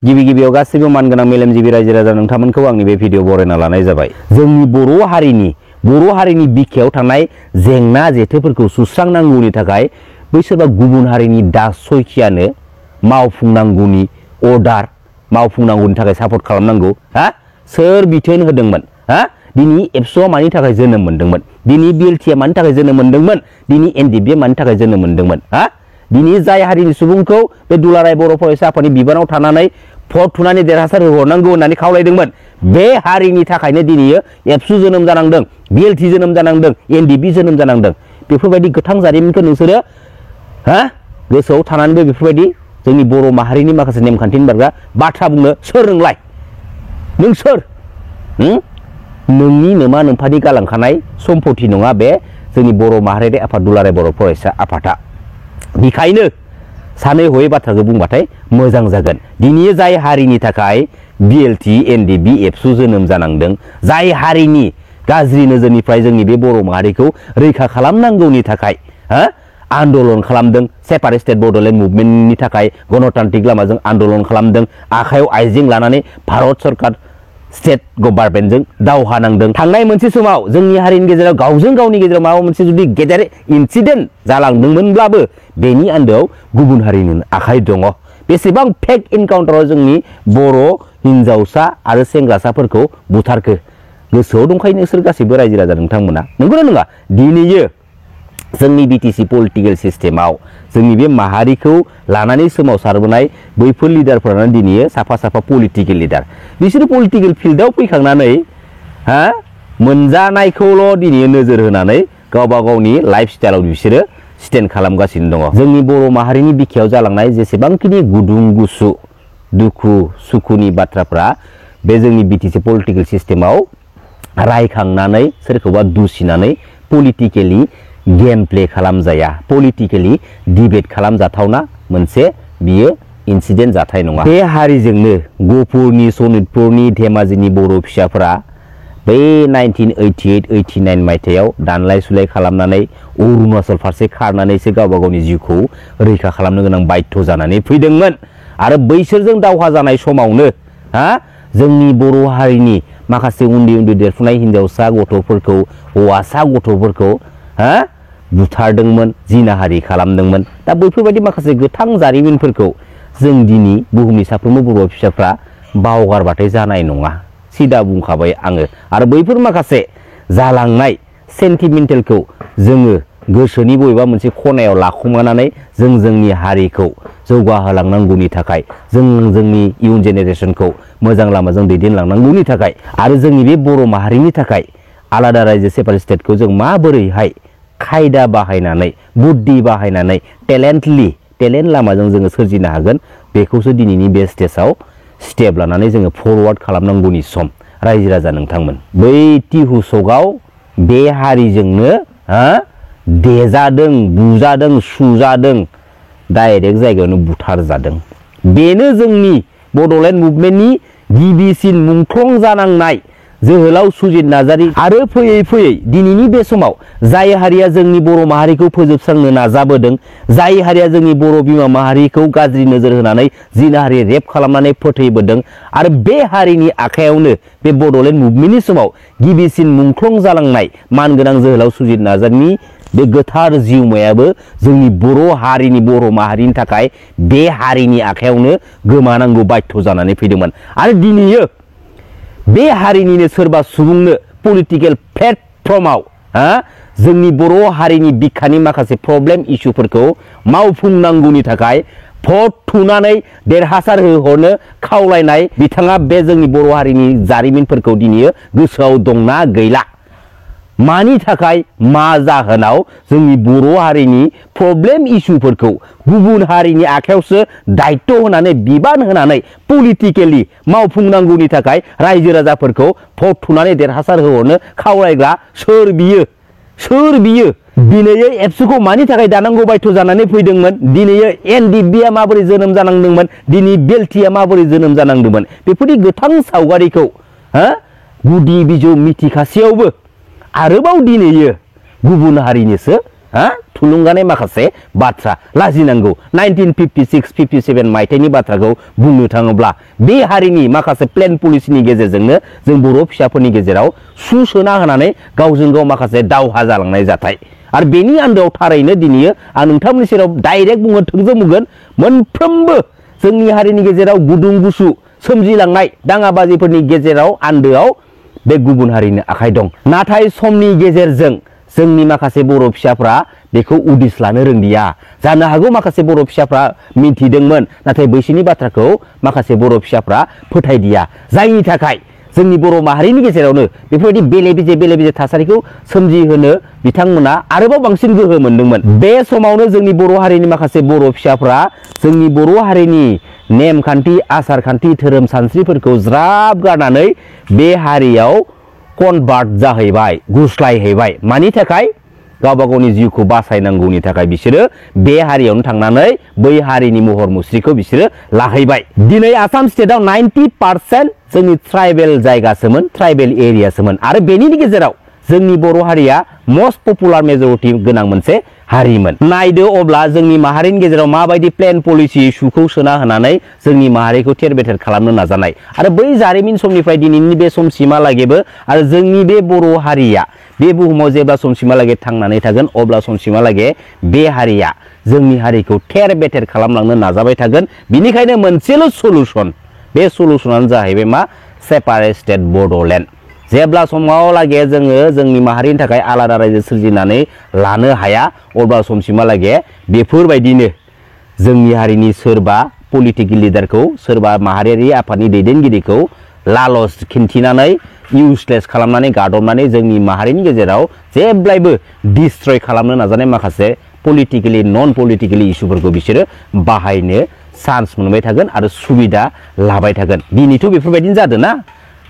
गिबि गिबियाव गासैबो मानगोनां मेलेमजिबि रायजो राजा नोंथांमोनखौ आंनि बे भिडिअ बरायना लानाय जाबाय। जोंनि बर' हारिनि बिखायाव थानाय जेंना जेथोफोरखौ सुस्रांनांगौनि थाखाय बैसोरबा गुबुन हारिनि दासयखियानो मावफुंनांगौनि अर्डार मावफुंनांगौनि थाखाय सापर्ट खालामनांगौ हा सोर बिथोन होदोंमोन हा दिनै एबसुआ मानि थाखाय जोनोम मोनदोंमोन दिनै बिएलटिआ मानि थाखाय जोनोम मोनदोंमोन दिनै एनडिबिआ मानि थाखाय जोनोम मोनदोंमोन हा दिनै जाय हारिनि सुबुंखौ बे दुलाराय बर' फरायसा आफादनि बिबानाव थानानै भट थुनानै देरहासार होहरनांगौ होननानै खावलायदोंमोन बे हारिनि थाखायनो दिनै एबसु जोनोम जानांदों बिएलटि जोनोम जानांदों एनडिबि जोनोम जानांदों बेफोरबायदि गोथां जारिमिनखौ नोंसोरो हा गोसोआव थानानैबो बेफोरबायदि जोंनि बर' माहारिनि माखासे नेमखान्थिनि बारगा बाथ्रा बुंनो सोर नोंलाय नों सोर नोंनि नोमा नोम्फानि गालांखानाय सम्पति नङा बे जोंनि बर' माहारियारि आफाद दुलाराय बर' फरायसा आफादा बेखायनो सानै हयै बाथ्राखौ बुंबाथाय मोजां जागोन दिनै जाय हारिनि थाखाय बिएलटि एनडिबि एबसु जोनोम जानांदों जाय हारिनि गाज्रि नोजोरनिफ्राय जोंनि बे बर' माहारिखौ रैखा खालामनांगौनि थाखाय आन्दलन खालामदों सेपारेट स्टेट बड'लेण्ड मुभमेन्टनि थाखाय गणतान्त्रिक लामाजों आन्दलन खालामदों आखायाव आइजें लानानै भारत सरकार स्टेट गभर्नमेन्टजों दावहा नांदों थांनाय मोनसे समाव जोंनि हारिनि गेजेराव गावजों गावनि गेजेराव माबा मोनसे जुदि गेदेर इन्सिडेन्ट जालांदोंमोनब्लाबो बेनि आन्दोआव गुबुन हारिनि आखाइ दङ बेसेबां फेक इनकाउन्टाराव जोंनि बर' हिन्जावसा आरो सेंग्रासाफोरखौ बुथारखो गोसोआव दंखायो नोंसोर गासैबो रायजो राजा नोंथांमोना नंगौना नङा दिनैयो जोंनि बिटिसि पलिटिकेल सिस्टेमाव जोंनि बे माहारिखौ लानानै सोमावसारबोनाय बैफोर लिडारफोरानो दिनै साफा साफा पलिटिकेल लिडार बिसोर पलिटिकेल फिल्डआव फैखांनानै मोनजानायखौल' दिनै नोजोर होनानै गावबा गावनि लाइफ स्टाइलाव बिसोरो स्टेन्ड खालामगासिनो दङ जोंनि बर' माहारिनि बिखायाव जालांनाय जेसेबांखिनि गुदुं गुसु दुखु सुखुनि बाथ्राफ्रा बे जोंनि बिटिसि पलिटिकेल सिस्टेमाव रायखांनानै सोरखौबा दुसिनानै पलिटिकेलि गेम प्ले खालामजाया पलिटिकेलि डिबेट खालामजाथावना मोनसे बियो इन्सिडेन्ट जाथाय नङा बे हारिजोंनो गहपुरनि सनितपुरनि धेमाजिनि बर' फिसाफोरा बै 1988-89 मायथाइयाव दानलाय सुलाय खालामनानै अरुणाचल फारसे खारनानैसो गावबा गावनि जिउखौ रैखा खालामनो गोनां बाध्य जानानै फैदोंमोन आरो बैसोरजों दावहा जानाय समावनो जोंनि बर' हारिनि माखासे उन्दै उन्दै देरफुनाय हिन्जावसा गथ'फोरखौ हौवासा गथ'फोरखौ बुथारदोंमोन जिनाहारि खालामदोंमोन दा बैफोरबायदि माखासे गोथां जारिमिनफोरखौ जों दिनै बुहुमनि साफ्रोमबो बर' फिसाफ्रा बावगारबाथाय जानाय नङा सिदा बुंखाबाय आङो आरो बैफोर माखासे जालांनाय सेन्टिमेन्टेलखौ जोङो गोसोनि बबेबा मोनसे खनायाव लाखुमानानै जों जोंनि हारिखौ जौगाहोलांनांगौनि थाखाय जों जोंनि इयुन जेनेरेसनखौ मोजां लामाजों दैदेनलांनांगौनि थाखाय आरो जोंनि बे बर' माहारिनि थाखाय आलादा रायजो सेपारेट स्टेटखौ जों माबोरैहाय खायदा बाहायनानै बुद्धि बाहायनानै टेलेन्ट लामाजों जोङो सोरजिनो हागोन बेखौसो दिनैनि बे स्टेजाव स्टेप लानानै जोङो फरवार्ड खालामनांगौनि सम रायजो राजा नोंथांमोन बै टिहु सगाव बे हारिजोंनो देजादों बुजादों सुजादों डाइरेक्ट जायगायावनो बुथारजादों बेनो जोंनि बड'लेण्ड मुभमेन्टनि गिबिसिन मुंख्लं जानांनाय जोहोलाव सुजित नार्जारी आरो फैयै फैयै दिनैनि बे समाव जाय हारिया जोंनि बर' माहारिखौ फोजोबस्रांनो नाजाबोदों जाय हारिया जोंनि बर' बिमा माहारिखौ गाज्रि नोजोर होनानै जिनाहारि रेप खालामनानै फोथैबोदों आरो बे हारिनि आखायावनो बे बड'लेण्ड मुभमेन्टनि समाव गिबिसिन मुंख्लं जालांनाय मानगोनां जोहोलाव सुजित नार्जारीनि बे गोथार जिउमायाबो जोंनि बर' हारिनि बर' माहारिनि थाखाय बे हारिनि आखायावनो गोमानांगौ बाध्य जानानै फैदोंमोन आरो दिनैयो बे हारिनिनो सोरबा सुबुंनो पलिटिकेल प्लेटफर्माव जोंनि बर' हारिनि बिखानि माखासे प्रब्लेम इस्युफोरखौ मावफुंनांगौनि थाखाय भट थुनानै देरहासार होहरनो खावलायनाय बिथाङा बे जोंनि बर' हारिनि जारिमिनफोरखौ दिनै गोसोआव दंना गैला मानि थाखाय मा जाहोनाव जोंनि बर' हारिनि प्रब्लेम इस्युफोरखौ गुबुन हारिनि आखायावसो दायित्व होनानै बिबान होनानै पलिटिकेलि मावफुंनांगौनि थाखाय रायजो राजाफोरखौ भट थुनानै देरहासार होहरनो खावलायग्रा सोर बियो दिनै एबसुखौ मानि थाखाय दानांगौ बाध्य जानानै फैदोंमोन दिनै एनडिबिआ माबोरै जोनोम जानांदोंमोन दिनै बिएलटिआ माबोरै जोनोम जानांदोंमोन बेफोरनि गोथां सावगारिखौ गुदि बिजौ मिथिखासेयावबो आरोबाव दिनैयो गुबुन हारिनोसो थुलुंगानाय माखासे बाथ्रा लाजिनांगौ 1956-57 मायथाइनि बाथ्राखौ बुंनो थाङोब्ला बे हारिनि माखासे प्लेन पलिसिनि गेजेरजोंनो जों बर' फिसाफोरनि गेजेराव सुसोना होनानै गावजों गाव माखासे दावहा जालांनाय जाथाय आरो बेनि आन्दोआव थारैनो दिनै आं नोंथांमोननि सेराव डाइरेक्ट बुङो थोंजों बुंगोन मोनफ्रोमबो जोंनि हारिनि गेजेराव गुदुं गुसु सोमजिलांनाय दाङाबाजिफोरनि गेजेराव आन्दोआव बे गुबुन हारिनि आखाइ दं नाथाय समनि गेजेरजों जोंनि माखासे बर' फिसाफ्रा बेखौ उदिस लानो रोंदिया जानो हागौ माखासे बर' फिसाफ्रा मिथिदोंमोन नाथाय बैसोरनि बाथ्राखौ माखासे बर' फिसाफ्रा फोथायदिया जायनि थाखाय जोंनि बर' माहारिनि गेजेरावनो बेफोरबायदि बेले बेजे थासारिखौ सोमजिहोनो बिथांमोना आरोबाव बांसिन गोहो मोनदोंमोन बे समावनो जोंनि बर' हारिनि माखासे बर' फिसाफ्रा जोंनि बर' हारिनि नेमखान्थि आसार खान्थि धोरोम सानस्रिफोरखौ ज्राब गारनानै बे हारियाव कनभार्ट जाहैबाय गुस्लायहैबाय मानि थाखाय गावबा गावनि जिउखौ बासायनांगौनि थाखाय बिसोरो बे हारियावनो थांनानै बै हारिनि महर मुस्रिखौ बिसोरो लाहैबाय दिनै आसाम स्टेटआव 90% जोंनि ट्राइबेल जायगासोमोन ट्राइबेल एरियासोमोन आरो बेनि गेजेराव जोंनि बर' हारिया मोस्ट पपुलार मेजरिटि गोनां मोनसे हारिमोन नायदो अब्ला जोंनि माहारिनि गेजेराव माबायदि प्लेन पलिसि इस्युखौ सोना होनानै जोंनि माहारिखौ थेर बेथेर खालामनो नाजानाय आरो बै जारिमिन समनिफ्राय दिनैनि बे समसिमहालागैबो आरो जोंनि बे बर' हारिया बे बुहुमाव जेब्ला समसिमहालागै थांनानै थागोन अब्ला समसिमहालागै बे हारिया जोंनि हारिखौ थेर बेथेर खालामलांनो नाजाबाय थागोन बिनिखायनो मोनसेल' सलुसन बे सलुसनानो जाहैबाय मा सेपारेट स्टेट बड'लेण्ड जेब्ला समावलागै जोङो जोंनि माहारिनि थाखाय आलादा रायजो सोरजिनानै लानो हाया अब्ला समसिमहालागै बेफोरबायदिनो जोंनि हारिनि सोरबा पलिटिकेल लिडारखौ सोरबा माहारियारि आफादनि दैदेनगिरिखौ लालस खिन्थिनानै इउसलेस खालामनानै गादबनानै जोंनि माहारिनि गेजेराव जेब्लायबो डिस्ट्रय खालामनो नाजानाय माखासे पलिटिकेलि नन पलिटिकेलि इस्युफोरखौ बिसोरो बाहायनो चान्स मोनबाय थागोन आरो सुबिदा लाबाय थागोन दिनैथ' बेफोरबायदिनो जादों ना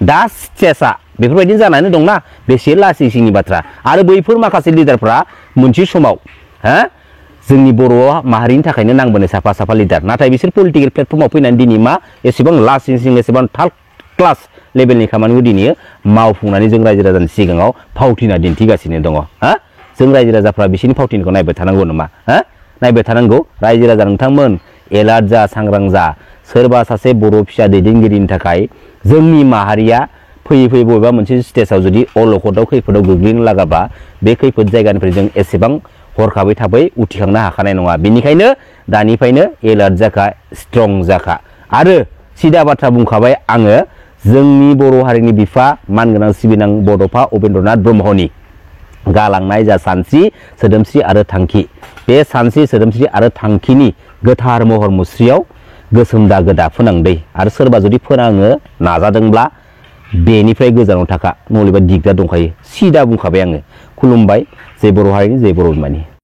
दा स्टेजआ बेफोरबायदिनो जानानै दंना बेसे लासै सिंनि बाथ्रा आरो बैफोर माखासे लिडारफ्रा मोनसे समाव जोंनि बर' माहारिनि थाखायनो नांबोनाय साफा लिडार नाथाय बिसोर पलिटिकेल प्लेटफर्माव फैनानै दिनै मा एसेबां लासिं सिं एसेबां थार्ड क्लास लेभेलनि खामानिखौ दिनै मावफुंनानै जों रायजो राजानि सिगाङाव फावथिना दिन्थिगासिनो दङ जों रायजो राजाफ्रा बिसोरनि फावथिनखौ नायबाय थानांगौ नामा नायबाय थानांगौ रायजो राजा नोंथांमोन एलार्ट जा सांग्रां जा सोरबा सासे बर' फिसा दैदेनगिरिनि थाखाय जोंनि माहारिया फैयै बबेबा मोनसे स्टेजाव जुदि अलखदाव खैफोदाव गोग्लैनो लागाबा बे खैफोद जायगानिफ्राय जों एसेबां हरखाबै थाबै उथिखांनो हाखानाय नङा बेनिखायनो दानिफ्रायनो एलार्ट जाखा स्ट्रं जाखा आरो सिदा बाथ्रा बुंखाबाय आङो जोंनि बर' हारिनि बिफा मानगोनां सिबिनां बड'फा उपेन्द्रनाथ ब्रह्मनि गालांनाय जा सानस्रि सोदोमस्रि आरो थांखि बे सानस्रि सोदोमस्रि आरो थांखिनि गोथार महर मुस्रियाव गोसोम दागो दाफोनांदै आरो सोरबा जुदि फोनांनो नाजादोंब्ला बेनिफ्राय गोजानाव थाखा नलेबा दिगदार दंखायो सिदा बुंखाबाय आङो खुलुमबाय जय बर' हारिनि जय बर' बिमानि